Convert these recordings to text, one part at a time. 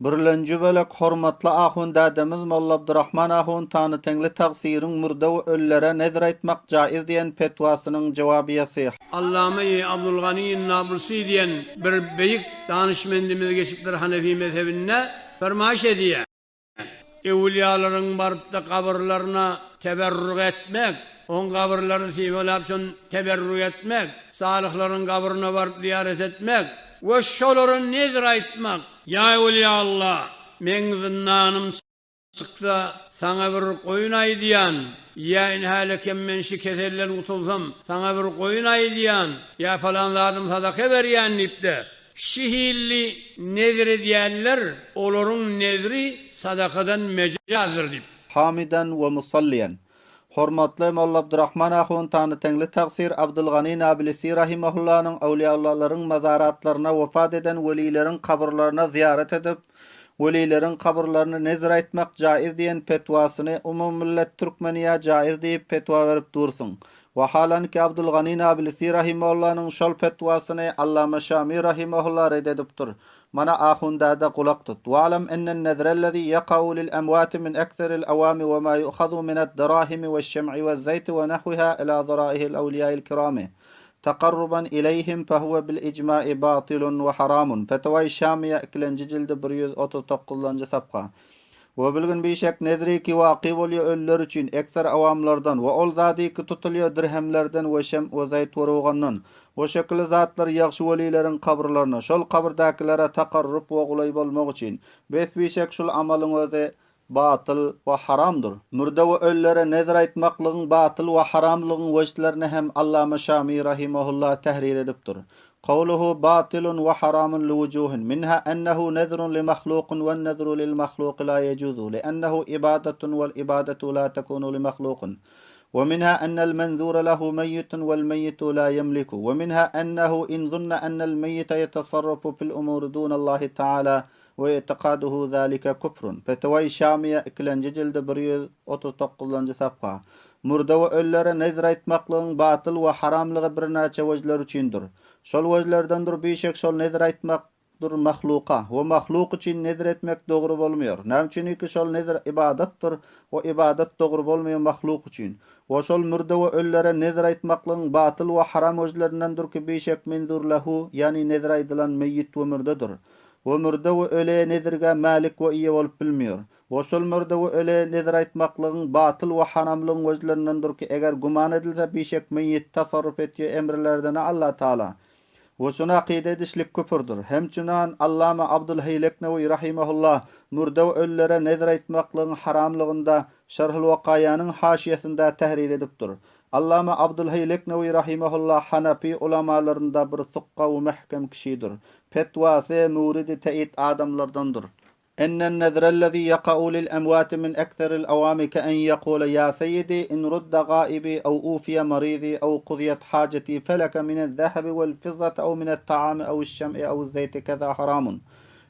Birlenji bölek Hormatly ahun dädemiz Molla Abdurahman ahun Tanyteňli tagsyryň mürde we ölülere nezr aýtmak jaiz diýen petwasynyň jowabyýasy. Allame-i Abdulgani Nabulsi diýen bir beýik danyşmendimiz geçipdir Hanefi mezhebinde fermaýyş edýär. Öwülýalaryň baryp-da gabyrlaryna teberruk etmek, oň gabyrlaryny sypalap şon teberruk etmek, salyhlaryň gabryna baryp zyýarat etmek we şolara nezr aýtmak, Ýa Öwülýa Alla, meň zyndanym çyksa, saňa bir goýun aýdýan, ýa indi hälekem men şi keselden gutulsam, saňa bir goýun aýdýan, ýa palan zadym sadaka berýän diýip-de, Şi hilli nezr edýänler, olaryň nezri sadakadan mejazdyr diýip. Hamiden we musalliýen. Hormatly Molla Abdurahman ahun Tanyteňli tagsyr Abdulgani Nabilisi rahimahullanyň Awliýaullalaryň mazaratlaryna wepat eden welileriň kabyrlaryna zyýarat edip, welileriň kabyrlaryna nezr aýtmak jaiz diýen petwasyny umumymillet türkmeniýä jaiz diýip petwa berip dursuň. Wahalanki Abdulgani Nabilisi rahimahullanyň şol petwasyny Allama Şami rahimahulla red edipdir. Mana ahun däde gulak tut. Wa'lam ennen-nezrellezi ýaka'u lil-emwati min ekseril-awami we ma ýu'hazu mined-derahimi weş-şem'i weż-zeýti we nahwiha ila zaraihil awliýail kirami takarruban ileýhim fehuwe bil-ijma'i batylun we haramun. Fetewai Şamiýa ikilenji jildi 139-njy sapha. We bilgin bişek nezri ki waky bolýa ölüler üçin, ekser awamlardan, we ol zady ki tutulýa dirhemlerden we şem we zeýt we rugandan, we şekilli zatlar ýagşy welileriň kabrlaryna, şol kabyrdakilere takarrup we golaý bolmak üçin. Bes bişek şul amalyň özi batyl we haramdyr. Mürde we ölülere nezr aýtmaklygyň batyl we haramlygyň wejhlerini hem Allama Şami rahimehullah tehrir edipdir. Kowluhu batylun we haramun liwujuhin, minha ennehu nezrun limahlukun wennezru lilmahluki la yejuzu, liennehu ibadatun wel ibadatu la tekunu limahlukun, we minha ennel menzure lehu meýýitun wel meýýitu la ýemliku, we minha ennehu in zunna ennel meýýite ýetasarrafu fil umuri dunallahi taala we i'tikaduhu zalike küfrun. Fetewai Şamiýe ikilenji jildi 139-njy safha. Mürde we ölülere nezr aýtmaklygyň batyl we haramlygy birnäçe wejler üçindir. Şol wejlerdendir bişek şol nezr aýtmakdyr mahluka we mahluk üçin nezr etmek dogry bolmaýar. Näme üçiniki şol nezr ybadatdyr we ybadat dogry bolmaýar mahluk üçin. We şol mürde we ölülere nezr aýtmaklygyň batyl we haram wejlerindendir ki bişek menzur lehu ýagny nezr aýdylan meýit we mürdedir. We mürde we öle nezrge mälik we eýe bolup bilmeýär. We şol mürde we öle nezr aýtmaklygyň batyl we haramlygyň wejlerindendir ki, eger güman edilse bişek meýit tasarruf etýe emrlerdene Alla Taala. We şuny akyda edişlik küpürdir. Hemçünan Allama Abdulheý Leknewi rahimehullah mürde we ölülere nezr aýtmaklygyň haramlygynda Şerhul Wakaýanyň haşiýesinde tehrir edipdir. Allama Abdulheý Leknewi rahimehullah hanapy ulamalarynda bir sukga we mähkem kişidir. Petwasy muridi teýit adamlardandyr. Ennen-nezrellezî ýaka'u lil-emwâti min ekseril-awâmi ke-en ýekûle ýâ seýýidi in rudda gâibi ew ufiýe marîzî ew kuziýet hâjetî feleke minez-zehebi wel-fizzati ew minet-taâmi ewiş-şem'i ewiz-zeýti kezâ haramun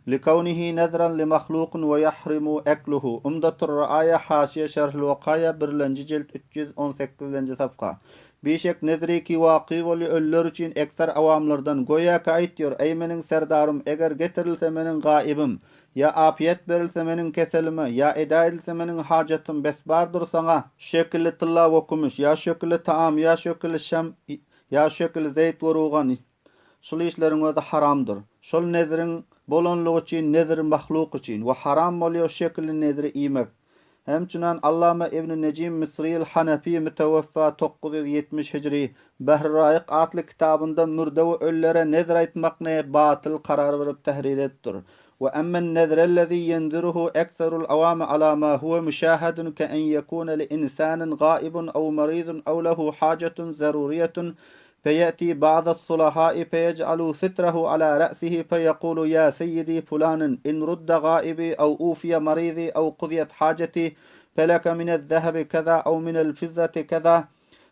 likewnihi nezren limahlûkin we ýahrimu ekluhu Umdatur-Raaýa Haşiýe Şerhül-Wekaýa birlenji jilt 318-nji safha Bişek nezri ki waky bolýa ölüler üçin ekser awamlardan, göýäki aýtýor, Eý meniň serdarym, eger getirilse meniň gaýybym, ýa apyýet berilse meniň keselime, ýa eda edilse meniň hajatym, bes bardyr saňa, şu şekilli tylla we kümüş, ýa şu şekilli taam, ýa şu şekilli şem, ýa şu şekilli zeýt we rugan, şul işleriň özi haramdyr. Şol nezriň bolanlygy üçin nezr mahluk üçin, we haram bolýa şu şekilli nezri iýmek. Hemçinan Allama Ibn Nejim Misryl Hanefi müteweffa 970 hijri Behr-Raýyk atly kitabynda mürde we ölülere nezr aýtmakny batyl karar berip tehrir edipdir. We emmen nezrellezi ýenziruhu ekserul awami ala ma huwe müşahedun ke en ýekune li insanin gaibun aw maridun aw lehu hajatun zaruriyetun Feýe'ti ba'das-sulahai feýej'alu sitrehu ala ra'sihi feýekulu ýa seýýidi fulanin in rudda gaibi aw ufiýe marizi aw kuziýet hajeti feleke minez-zehebi keza aw minel-fizzati keza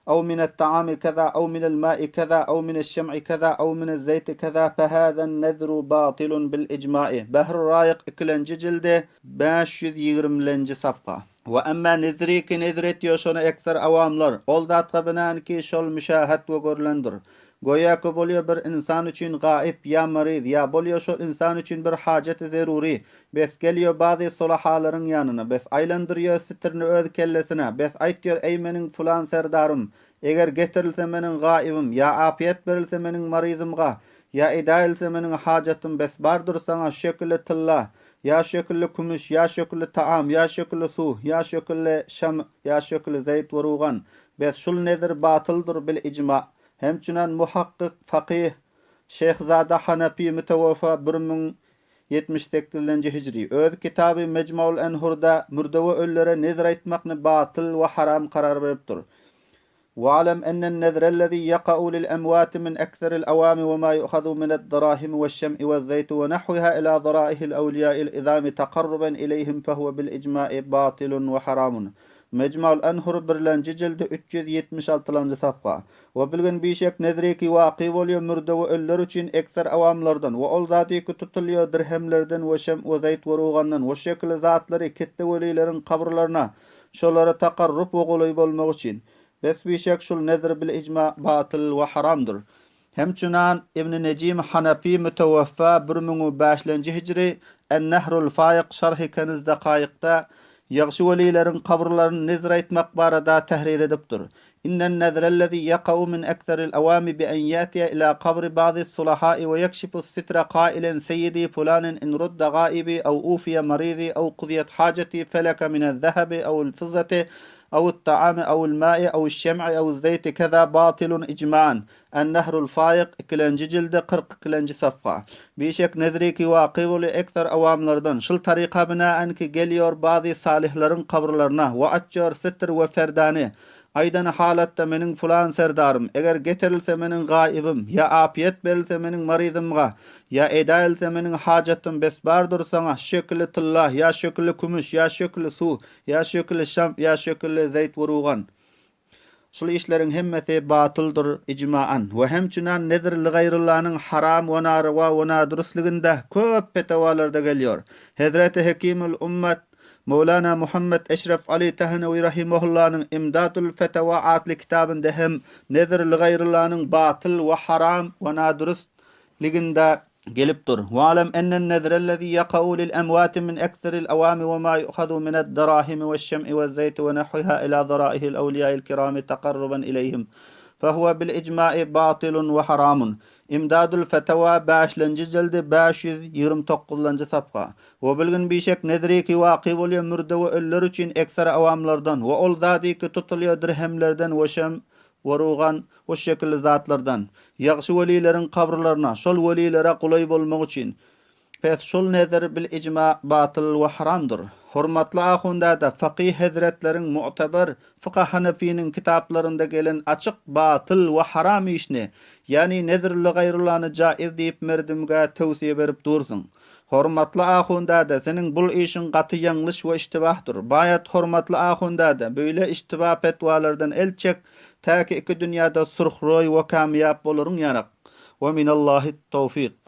aw minet-taami keza aw minel-ma'i keza aw mineş-şem'i keza aw minez-zeýti keza fehazen-nezru batylun bil-ijma'i. Behr-u-Raýyk ikilenji jildi, 520-lenji safha. We emma nezri ki nezr etýär şony ekser awamlar, ol zatga binaen ki şol müşahet we görlendir. Göýäki bolýa bir ynsan üçin gaýyp ýa maryz ýa bolýa şol ynsan üçin bir hajeti zerury bes gelýo bazy solahalaryň ýanyna bes aýlandyrýo sitrini öz kellesine bes aýtýor eý meniň fulan serdarym eger getirilse meniň gaýybym ýa apyýet berilse meniň maryzymga ýa eda edilse meniň hajatym bes bardyr saňa şekili tylla ýa şekilli kümüş ýa şekilli taam ýa şekilli suw ýa şekilli şam ýa şekilli zeýt we rugan bes şul nezir batyldyr bil ijma Hemçinan muhakkyk fakyh Şeýhzada Hanapy müteweffa 1078-lenji hijri öz kitaby Mejmaul Enhurda mürde we ölülere nezr aýtmakny batyl we haram karar beripdir. Wa'lem ennen-nezrellezî ýaka'u lil-emwâti min ekseril-awâmi we mâ yu'hazu mined-derâhimi weş-şem'i wez-zeýti we nahwiha ilâ zarâihil-ewliyâ'il izâmi takarruben ileýhim fehuwe bil-ijmâ'i batylun we haramun. Mejmaul Enhur birlenji jildi 376-lanjy safha. We bilgin bişek nezriki waky bolýa mürde we ölüler üçin ekser awamlardan we ol zadyky tutulýa dirhemlerden we şem we zeýt we rugandan we şekili zatlary ketde welileriň kabrlaryna şolara takarrup we golaý bolmak üçin. Bes bişek şul nezr bil ijma batyl we haramdyr. Hemçünan Ibn Nejim Hanapy müteweffa bir müňu bäşlenji hijri En-Nehrul Faýyk şarhy Keniz Dakaýykda ýagşy welileriň kabyrlaryny nezr aýtmak barada tährir edipdir. Innen-nezrellezî ýakau min ekseril awami bi en ýätiýe ilâ kabri ba'zis-sulahâi we ýekşifus-sitra kailen seýýidi fulanin in rudda gaibi aw ufiýe marizi aw kuziýet hajeti feleke minez-zehebi awil-fizzati awit-taami awil-ma'i awiş-şem'i awiz-zeýti keza batylun ijma'an. En-Nehrul Faýyk, ikilenji jildi, 40 ikilenji safha. Bişek nezriki waky boly ekser awamlardan, şul taryka binaen ki gelýor bazy salyhlaryň kabyrlaryna we açýor sitr we ferdany, aýdany halatda meniň fulan serdarym, eger getirilse meniň gaýybym, ýa apyýet berilse meniň maryzymga, ýa eda edilse meniň hajatym bes bardyr saňa şekili tylla, ýa şekili kümüş, ýa şekili suw, ýa şekili şam, ýa şekili zeýt we rugan. Şul işleriň hemmesi batyldyr ijma'an we hemçinan nezr ligaýryllanyň haram we narowa we nadurusliginde köp petewalarda gelýor. Hezreti Hekimul Ummat Mowlana Muhammet Eşref Ali Tehnewi rahimahullanyň Imdatul Fetewa atly kitabynda hem nezr ligaýryllanyň batyl we haram we nadurust liginde gelipdir. Wa'lem ennen-nezrellezî ýaka'u lil-emwâti min ekseril-awâmi we mâ yu'hazu mined-derâhimi weş-şem'i wez-zeýti we nahwiha ilâ zarâihil-ewliyâil kirâmi takarruban ileýhim, fehuwe bil-ijmâ'i batylun we haramun. Imdadul-fetewâ bäşlenji jildi 529-lanjy safha. We bilgin bişek nezri ki waky bolýa mürde we ölüler üçin ekser awamlardan we ol zady ki tutulýa dirhemlerden we şem we rugan we şekilli zatlardan, ýagşy welileriň kabrlaryna, şol welilere golaý bolmak üçin. Pes şol nezer bil ijma batyl we haramdyr. Hormatly ahundada fakyh hezretleriň mu'tabar fykh hanafiniň kitaplarynda gelen açyk batyl we haram işni, ýani nezr li gaýrullany jaiz diýip merdimgä tewsiýe berip dursuň. Hormatly ahun däde, seniň bul işiň gaty ýalňyş we iştibahdyr. Baýat hormatly ahun däde, beýle iştiba petwalardan el çek, täki iki dünýäde surhroý we kamýap bolaryň ýarak. We minallahi towfyk.